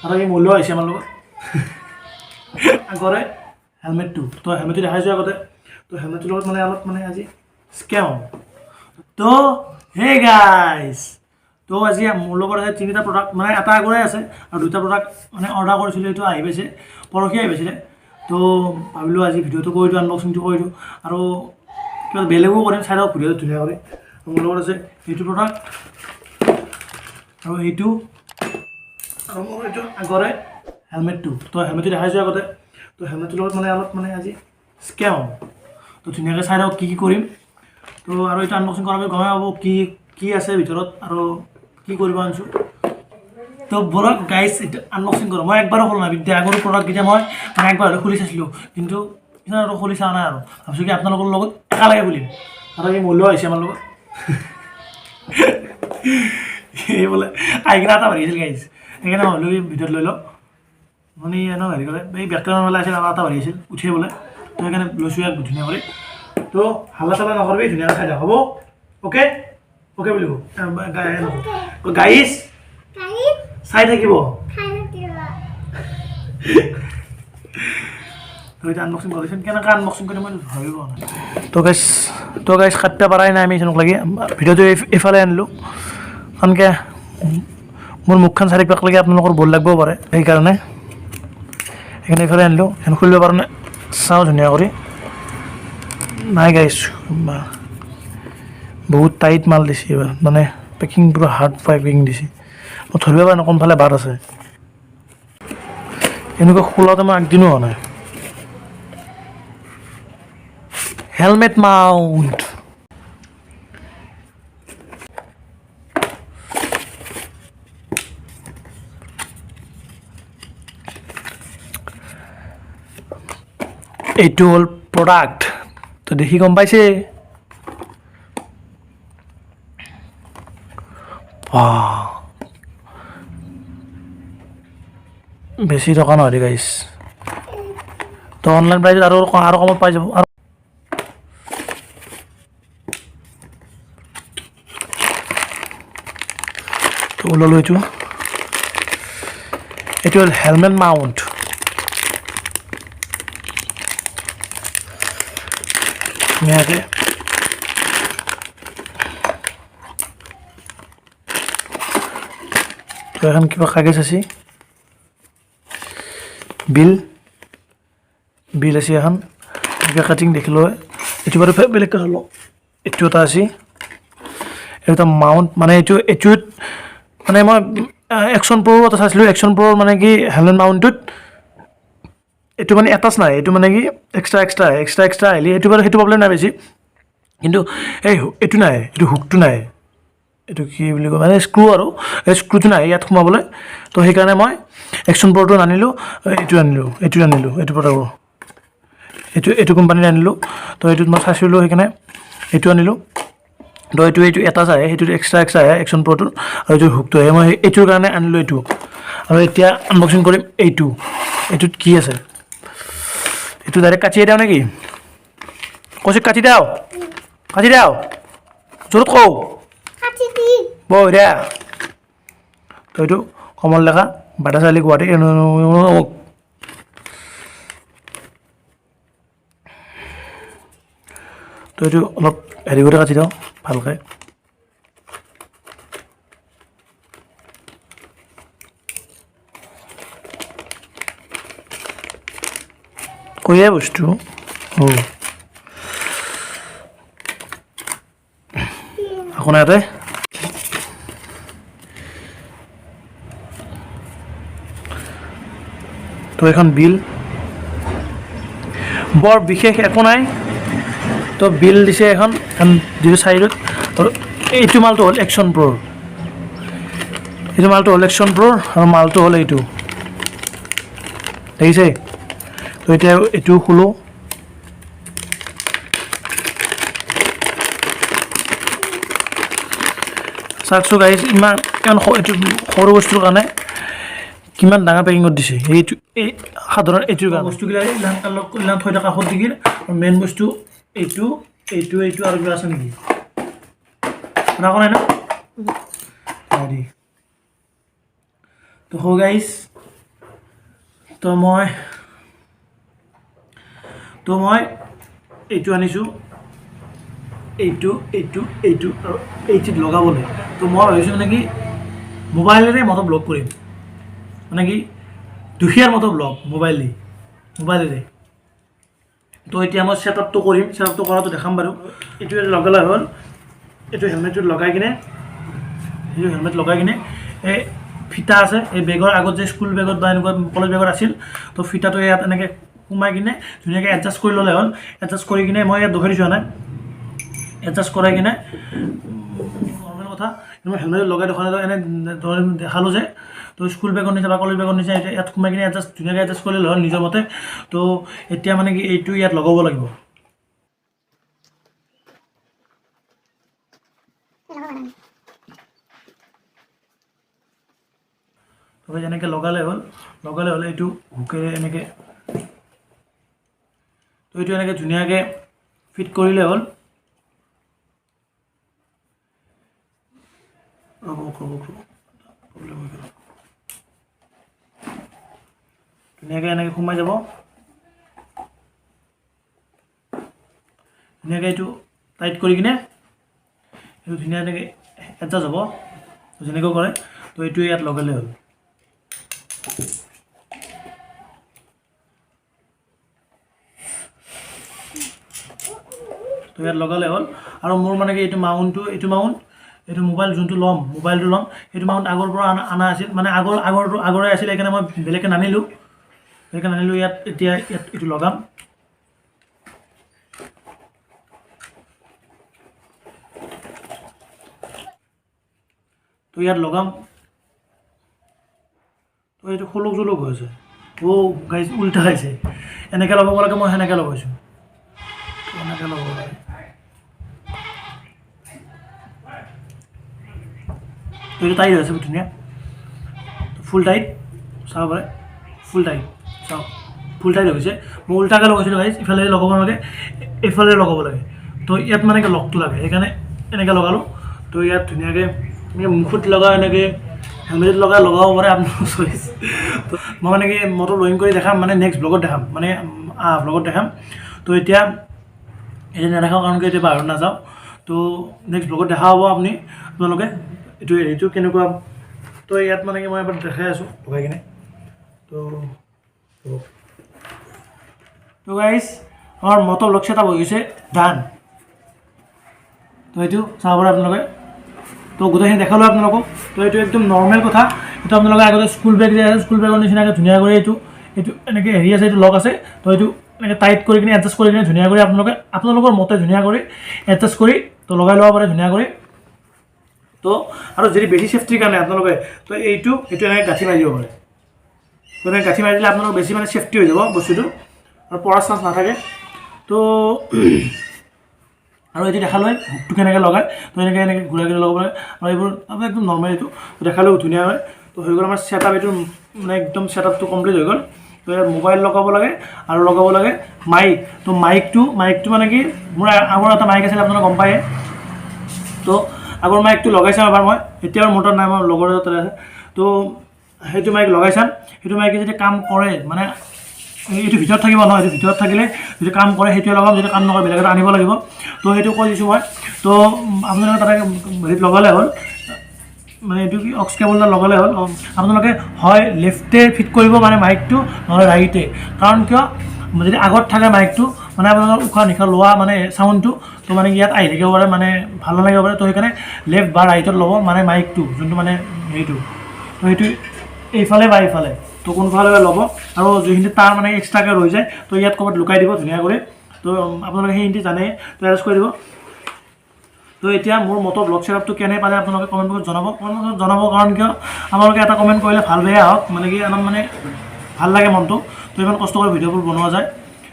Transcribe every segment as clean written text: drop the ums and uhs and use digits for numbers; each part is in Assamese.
আৰু এই মূল্য আহিছে আমাৰ লগত আগৰে হেলমেটটো। তো হেলমেটটো দেখাইছোঁ আগতে। তো হেলমেটটোৰ লগত মানে অলপ মানে আজি স্কেম হ'ব। তো হে গাইজ, তো আজি মোৰ লগত আছে তিনিটা প্ৰডাক্ট, মানে এটা আগৰে আছে আৰু দুটা প্ৰডাক্ট মানে অৰ্ডাৰ কৰিছিলোঁ, এইটো আহি পাইছে, পৰহি আহি পাইছিলে। তো ভাবিলোঁ আজি ভিডিঅ'টো কৰি দিওঁ, আনবক্সিংটো কৰি দিওঁ আৰু কিবা বেলেগো কৰিম, চাই লওক ভিডিঅ'টো ধুনীয়া কৰি। মোৰ লগত আছে এইটো প্ৰডাক্ট আৰু এইটো আৰু মোৰ এইটো আগৰে হেলমেটটো। তো হেলমেটটো দেখাইছোঁ আগতে। তো হেলমেটটোৰ লগত মানে অলপ মানে আজি স্কেম হ'ব। তো ধুনীয়াকৈ চাই লওক কি কি কৰিম। তো আৰু এইটো আনবক্সিং কৰাৰ পিছত গমেই পাব কি কি আছে ভিতৰত আৰু কি কৰিব আনিছোঁ। তো ব'লক গাইজ, এইটো আনবক্সিং কৰোঁ। মই একবাৰো খোলা নাই বিদ্যা, আগৰ প্ৰডাক্টকেইটা মই মানে একবাৰ হ'লেও খুলি চাইছিলোঁ, কিন্তু কিছুমান আৰু খুলি চোৱা নাই আৰু ভাবিছোঁ কি আপোনালোকৰ লগত একেলগে খুলিম। আৰু এই মূল্য আহিছে আমাৰ লগত, এই বোলে আহি কিনে এটা বাঢ়ি আছিল গাইজ, সেইকাৰণে মই ভাবিলোঁ ভিডিঅ'ত লৈ লওঁ। মানে এনে হেৰি কৰে, এই বেগটো ওলাই আছিল আৰু এটা বাঢ়ি আছিল উঠে বোলে, তো সেইকাৰণে লৈছোঁ ইয়াক ধুনীয়া কৰি। তো হাল্লা চাল্লা নকৰিবি, ধুনীয়াকৈ খাই থাক, হ'ব? অ'কে অ'কে বুলি গাইজ চাই থাকিব। তো এতিয়া আনবক্সিং কৰিছোঁ, কেনেকৈ আনবক্সিং কৰিম মই ভাবিব পৰা নাই। তো গাইজ কাটিব পৰাই নাই আমি সেনেকুৱা লাগি ভিডিঅ'টো এইফালে আনিলোঁ, কাৰণ কিয় মোৰ মুখখন চাই থাকিব লাগে, আপোনালোকৰ বৰ লাগব পাৰে, সেইকাৰণে এইফালে আনিলোঁ। এখন খুলিব পৰা নাই, চাওঁ ধুনীয়া কৰি। নাই গাইজ, বহুত টাইট মাল দিছে এইবাৰ, মানে পেকিং পূৰা হাৰ্ড পেকিং দিছে। মই ধৰিব পৰা নাই কোনফালে বাট আছে, এনেকুৱা খোলাতে মই একদিনো হোৱা নাই। হেলমেট মাউণ্ট, এইটো হ'ল প্ৰডাক্ট, তো দেখি গম পাইছে। বেছি টকা নহয় দেই গাইজ, তো অনলাইন প্ৰাইজত আৰু আৰু কমত পাই যাব। আৰু তো ওলালোঁ, এইটো এইটো হ'ল হেলমেট মাউণ্ট। ধুনীয়াকৈ তো এখন কিবা কাগজ আছে, বিল বিল আছে এখন, কিবা কাটিং দেখিলোঁ। এইটো বাৰু বেলেগকৈ হ'লো। এইটো এটা আছে, এইটো এটা মাউণ্ট, মানে এইটো এইটোত মানে মই একশ্যন প্ৰ' এটা চাইছিলোঁ, একশ্যন প্ৰ' মানে কি হেলমেট মাউণ্টটোত এইটো মানে এটাচ নাই, এইটো মানে কি এক্সট্ৰা এক্সট্ৰা এক্সট্ৰা এক্সট্ৰা আহিলে সেইটো বাৰু সেইটো প্ৰব্লেম নাই বেছি, কিন্তু এই এইটো নাই, এইটো হুকটো নাই, এইটো কি বুলি কয় মানে স্ক্ৰু আৰু এই স্ক্ৰুটো নাই ইয়াত সোমাবলৈ। তো সেইকাৰণে মই একশ্যন প্ৰ'টো নানিলোঁ, এইটো আনিলোঁ, এইটো আনিলোঁ, এইটো প্ৰডাক্ট এইটো এইটো কোম্পানীৰ আনিলোঁ। তো এইটোত মই চাইছিলোঁ, সেইকাৰণে এইটো আনিলোঁ। তো এইটো এইটো এটা আহে, সেইটোত এক্সট্ৰা এক্সট্ৰা আহে একশ্যন প্ৰ'টোৰ, আৰু এইটো হুকটো আহে, মই এইটোৰ কাৰণে আনিলোঁ এইটো। আৰু এতিয়া আনবক্সিং কৰিম এইটো, এইটোত কি আছে, এইটো ডাইৰেক্ট কাটিয়ে দিওঁ নেকি? কৈছোঁ কাটি দিওঁ, কাটি দিওঁ, জোৰত কওঁ বঢ়িয়া। তো এইটো কমল লেখা বাটাচালি গুৱাহাটী। তো এইটো অলপ হেৰি কৰি কাটি দিওঁ ভালকৈ। কৈয়ে বস্তু আকৌ নাই ইয়াতে। তো এখন বিল, বৰ বিশেষ একো নাই। তো বিল দিছে এখন, এখন যিটো চাইডত। আৰু এইটো মালটো হ'ল একশ্যন প্ৰ'ৰ, এইটো মালটো হ'ল একশ্যন প্ৰ'ৰ, আৰু মালটো হ'ল এইটো, দেখিছে। তো এতিয়া এইটো খোলোঁ, চাওকচোন গাইজ, ইমান ইমান এইটো সৰু বস্তুৰ কাৰণে কিমান ডাঙৰ পেকিঙত দিছে। এইটো এই সাধাৰণ এইটোৰ কাৰণে বস্তুগিলা ইলান থৈ থকা কাষত দিগিল। মেইন বস্তু এইটো এইটো এইটো আৰু কিবা আছে নেকি? একো নাই ন? হেৰি তো হো গাইজ, তো মই এইটো আনিছোঁ, এইটো, এইটো, এইটো আৰু এইটোত লগাবলৈ। তো মই ভাবিছোঁ মানে কি মোবাইলেৰে মটো ব্লগ কৰিম, মানে কি দুখীয়াৰ মতো ব্লগ মোবাইল দি, মোবাইলেৰে। তো এতিয়া মই ছেটআপটো কৰিম, ছেটআপটো কৰাটো দেখাম বাৰু। এইটো লগালে হ'ল। এইটো হেলমেটটোত লগাই কিনে, সেইটো হেলমেট লগাই কিনে এই ফিটা আছে, এই বেগৰ আগত যে স্কুল বেগত বা এনেকুৱা কলেজ বেগত আছিল, তো ফিটাটো ইয়াত এনেকৈ সোমাই কিনে ধুনীয়াকৈ এডজাষ্ট কৰি ল'লে হ'ল। এডজাষ্ট কৰি কিনে মই ইয়াত দেখুৱাই দিছোঁ, নাই এডজাষ্ট কৰাই কিনে নৰ্মেল কথা। মই হেলমেট লগাই দেখুৱা নাই, এনে দেখালোঁ যে। তো স্কুল বেগৰ নিচিনা বা কলেজ বেগৰ নিচিনা এতিয়া ইয়াত সোমাই কিনে এডজাষ্ট ধুনীয়াকৈ এডজাষ্ট কৰিলে হ'ল নিজৰ মতে। তো এতিয়া মানে কি এইটো ইয়াত লগাব লাগিব। তো এনেকৈ লগালে হ'ল, লগালে হ'লে এইটো হুকেৰে এনেকৈ, তো এইটো এনেকৈ ধুনীয়াকৈ ফিট কৰিলে হ'ল। ৰ'ব ৰ'ব ৰ'ব, প্ৰব্লেম হৈ গ'ল। ধুনীয়াকৈ এনেকৈ সোমাই যাব ধুনীয়াকৈ। এইটো টাইট কৰি কিনে এইটো ধুনীয়া এনেকৈ এডজাষ্ট হ'ব যেনেকৈ কৰে। তো এইটো ইয়াত লগালে হ'ল। তো ইয়াত লগালে হ'ল। আৰু মোৰ মানে কি এইটো মাউণ্টটো, এইটো মাউণ্ট, এইটো মোবাইল যোনটো ল'ম, মোবাইলটো ল'ম, সেইটো মাউণ্ট আগৰ পৰা অনা আছিল, মানে আগৰটো আগৰে আছিল, সেইকাৰণে মই বেলেগকৈ নানিলোঁ, বেলেগকৈ নানিলোঁ। ইয়াত এতিয়া ইয়াত এইটো লগাম। তো ইয়াত লগাম। তো এইটো খোলক জোলক হৈ আছে। অ' গাইজ, উল্টা হৈছে। এনেকৈ লগাব লাগে, মই সেনেকৈ লগাইছোঁ। এনেকৈ লগাব লাগে। তো এইটো টাইট হৈছে ধুনীয়া, ফুল টাইট, চাব পাৰে, ফুল টাইট, চাওক, ফুল টাইট হৈ গৈছে। মই উল্টাকৈ লগাইছিলোঁ গাইজ, ইফালে লগাব নালাগে, এইফালে লগাব লাগে। তো ইয়াত মানে কি লকটো লাগে, সেইকাৰণে এনেকৈ লগালোঁ। তো ইয়াত ধুনীয়াকৈ এনেকৈ মুখত লগাই, এনেকৈ হেলমেট লগাই লগাব পাৰে আপোনাৰ চইচ। তো মই মানে কি মটৰ লইন কৰি দেখাম, মানে নেক্সট ব্লগত দেখাম, মানে ব্লগত দেখাম। তো এতিয়া এতিয়া নেদেখাওঁ, কাৰণ কি এতিয়া বাহিৰত নাযাওঁ। তো নেক্সট ব্লগত দেখা হ'ব আপোনালোকে এইটো হেৰিটো কেনেকুৱা। তো ইয়াত মানে কি মই এবাৰ দেখাই আছোঁ লগাই কিনে। তো তো গাইজ, আমাৰ মটৰ ব্লগ ছেট আপ হৈ গৈছে, ডান। তো এইটো চাব পাৰে আপোনালোকে। তো গোটেইখিনি দেখালোঁ আপোনালোকক। তো এইটো একদম নৰ্মেল কথা। এইটো আপোনালোকে আগতে স্কুল বেগ যে আছে, স্কুল বেগৰ নিচিনাকৈ ধুনীয়া কৰি এইটো এনেকৈ হেৰি আছে, এইটো লক আছে। তো এইটো এনেকৈ টাইট কৰি কিনে এডজাষ্ট কৰি কিনে ধুনীয়া কৰি আপোনালোকে আপোনালোকৰ মতে ধুনীয়া কৰি এডজাষ্ট কৰি তো লগাই ল'ব পাৰে ধুনীয়া কৰি। তো আৰু যদি বেছি চেফটিৰ কাৰণে আপোনালোকে তো এইটো এনেকৈ গাঁঠি মাৰি দিব পাৰে। তো এনেকৈ গাঁঠি মাৰি দিলে আপোনালোকৰ বেছি মানে চেফটি হৈ যাব বস্তুটো আৰু পৰাৰ চান্স নাথাকে। তো আৰু এইটো দেখালৈ হুকটো কেনেকৈ লগায়। তো এনেকৈ এনেকৈ ঘূৰাই কিনে লগাব লাগে আৰু এইবোৰ আপোনাৰ একদম নৰ্মেল, এইটো দেখালেও ধুনীয়া হয়। তো হৈ গ'ল আমাৰ ছেট আপ, এইটো মানে একদম ছেট আপটো কমপ্লিট হৈ গ'ল। তো ইয়াত মোবাইল লগাব লাগে আৰু লগাব লাগে মাইক। তো মাইকটো মানে কি মোৰ আগৰ এটা মাইক আছিল, আপোনালোকে গম পায়ে। তো আগৰ মাইকটো লগাই চাম এবাৰ মই, এতিয়া আৰু মোৰ তাত নাই, মোৰ লগৰ এটাৰ তাত আছে। তো সেইটো মাইক লগাই চাম, সেইটো মাইকে যদি কাম কৰে, মানে এইটো ভিতৰত থাকিব নহয়, এইটো ভিতৰত থাকিলে যদি কাম কৰে সেইটোৱে লগাম, যদি কাম নকৰে বেলেগ এটা আনিব লাগিব। তো সেইটো কৈ দিছোঁ মই। তো আপোনালোকে তাতে হেৰিত লগালে হ'ল, মানে এইটো কি অক্স কেবল এটা লগালে হ'ল। আপোনালোকে হয় লেফ্টে ফিট কৰিব মানে মাইকটো, নহ'লে ৰাইটে। কাৰণ কিয়, যদি আগত থাকে মাইকটো, মানে আপোনালোকৰ উশাহ নিশাহ লোৱা মানে চাউণ্ডটো তো মানে ইয়াত আহি থাকিব পাৰে, মানে ভাল নালাগিব পাৰে। তো সেইকাৰণে লেফ্ট বা ৰাইটত ল'ব মানে মাইকটো যোনটো মানে হেৰিটো, তো সেইটো এইফালে বা এইফালে, তো কোনফালে ল'ব। আৰু যিখিনি তাঁৰ মানে এক্সট্ৰাকৈ ৰৈ যায়, তো ইয়াত ক'ৰবাত লুকাই দিব ধুনীয়া কৰি। তো আপোনালোকে সেইখিনি জানে, তো এডজাষ্ট কৰি দিব। তো এতিয়া মোৰ মটৰ ব্লগ ছেটআপটো কেনে পালে আপোনালোকে কমেণ্ট বক্সত জনাব, কমেণ্ট বক্সত জনাব। কাৰণ কিয়, আপোনালোকে এটা কমেণ্ট কৰিলে ভাল বেয়া হওক, মানে কি অলপ মানে ভাল লাগে মনটো। তো ইমান কষ্ট কৰি ভিডিঅ'বোৰ বনোৱা যায়,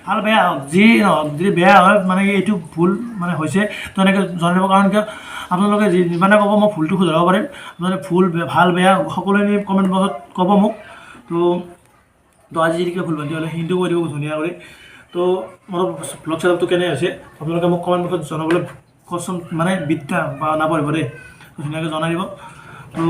ভাল বেয়া হওক যি নহওক, যদি বেয়া হয় মানে কি এইটো ভুল মানে হৈছে, তো এনেকৈ জনাই দিব। কাৰণ কিয়, আপোনালোকে যিমানে ক'ব মই ভুলটো শুধৰাব পাৰিম। আপোনালোকে ভুল ভাল বেয়া সকলোখিনি কমেণ্ট বক্সত ক'ব মোক। তো আজি যদি কিবা ভুল ভ্ৰান্তি হ'লে সেইখিনিও কৈ দিব ধুনীয়া কৰি। তো মোৰ ব্লগ ছেটআপটো কেনে হৈছে আপোনালোকে মোক কমেণ্ট বক্সত জনাবলৈ কচোন, মানে বিদ্যা বা নাপাহৰিব দেই, তো ধুনীয়াকৈ জনাই দিব। তো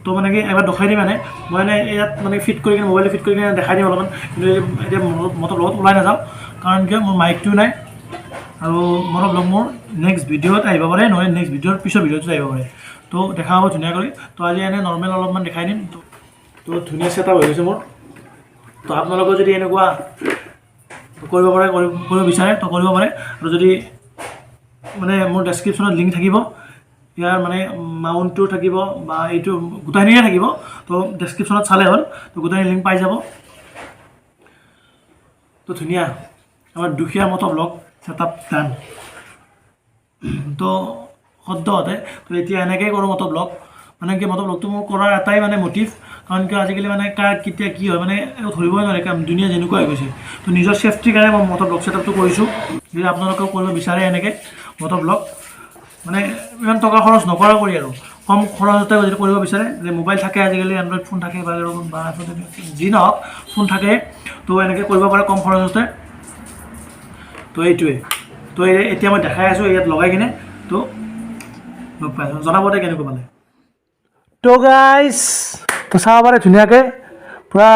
তো মানে কি এবাৰ দেখাই দিম। মানে মই এনে ইয়াত মানে ফিট কৰি কিনে, মোবাইলটো ফিট কৰি কিনে দেখাই দিম অলপমান। কিন্তু এতিয়া মটো ব্লগত ওলাই নাযাওঁ, কাৰণ কিয় মোৰ মাইকটোও নাই। আৰু মটো ব্লগ মোৰ নেক্সট ভিডিঅ'ত আহিব পাৰে, নহয় নেক্সট ভিডিঅ'ৰ পিছৰ ভিডিঅ'টোত আহিব পাৰে। তো দেখা হ'ব ধুনীয়া কৰি। তো আজি এনে নৰ্মেল অলপমান দেখাই দিম। তো ধুনীয়া ছেট আপ হৈ গৈছে মোৰ। তো আপোনালোকেও যদি এনেকুৱা কৰিব পাৰে, কৰিব বিচাৰে, তো কৰিব পাৰে। আৰু যদি মানে মোৰ ডেছক্ৰিপশ্যনত লিংক থাকিব ইয়াৰ, মানে মাউণ্টটো থাকিব বা এইটো গোটেইখিনিয়ে থাকিব। তো ডেছক্ৰিপশ্যনত চালে হ'ল, তো গোটেইখিনি লিংক পাই যাব। তো ধুনীয়া আমাৰ দুখীয়া মটো ব্লগ ছেট আপ ডান। তো সদ্যহতে তো এতিয়া এনেকৈয়ে কৰোঁ মটো ব্লগ। মানে কি মটো ব্লগটো মোৰ কৰাৰ এটাই মানে মটিভ, কাৰণ কিয় আজিকালি মানে কাৰ কেতিয়া কি হয় মানে একো ধৰিবই নোৱাৰে, কাৰণ দুনীয়া যেনেকুৱা হৈ গৈছে। তো নিজৰ ছেফটিৰ কাৰণে মই মটো ব্লগ ছেট আপটো কৰিছোঁ। যদি আপোনালোকেও কৰিব বিচাৰে এনেকৈ মটো ব্লগ, মানে ইমান টকা খৰচ নকৰা কৰি আৰু কম খৰচতে যদি কৰিব বিচাৰে যে মোবাইল থাকে, আজিকালি এণ্ড্ৰইড ফোন থাকে বা আইফোন, যি নহওক ফোন থাকে, তো এনেকৈ কৰিব পাৰে কম খৰচতে। তো এইটোৱে। তো এতিয়া মই দেখাই আছোঁ ইয়াত লগাই কিনে। তো লগ পাই আছোঁ, জনাব দে কেনেকুৱা পালে। তো গাইজ, তো চাব পাৰে ধুনীয়াকৈ পূৰা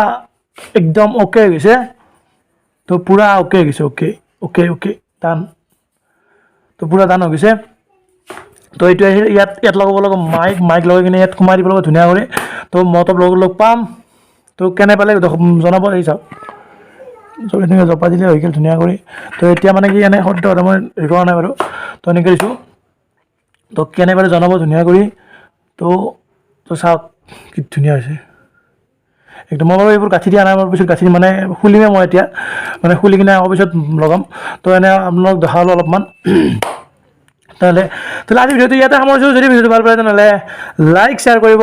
একদম অ'কে হৈ গৈছে। তো পূৰা অ'কে হৈ গৈছে, অ'কে অ'কে অ'কে ডান। তো পূৰা ডান হৈ গৈছে। তো এইটো আহিল ইয়াত, ইয়াত লগাব লাগিব মাইক। মাইক লগাই কিনে ইয়াত সোমাই দিব লাগিব ধুনীয়া কৰি। তো মটো ব্লগ লগ পাম। তো কেনে পালে জনাব। এই চাওক, চব এনেকৈ জপা দিলে হৈ গ'ল ধুনীয়া কৰি। তো এতিয়া মানে কি এনে সদ্যহতে মই হেৰি কৰা নাই বাৰু, তো এনেকৈ দিছোঁ। তো কেনে পালে জনাব ধুনীয়া কৰি। তো তো চাওক কি ধুনীয়া হৈছে একদম। মই বাৰু এইবোৰ গাঁঠি দিয়া নাই, মই পিছত গাঁঠি মানে খুলিমেই মই এতিয়া, মানে খুলি কিনে আকৌ পিছত লগাম। তো এনে আপোনালোক দেখালোঁ অলপমান। তেনেহ'লে আজি ভিডিঅ'টো ইয়াতে সামৰিছোঁ। যদি ভিডিঅ'টো ভাল পায়, তেনেহ'লে লাইক শ্বেয়াৰ কৰিব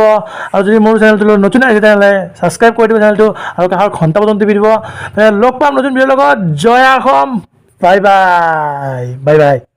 আৰু যদি মোৰ চেনেলটো নতুন আহিছে, তেনেহ'লে ছাবস্ক্ৰাইব কৰি দিব চেনেলটো আৰু কাষৰ ঘণ্টা বটন টিপি দিব। তেনেহ'লে লগ পাম নতুন ভিডিঅ'ৰ লগত। জয় Assam, bye bye bye bye.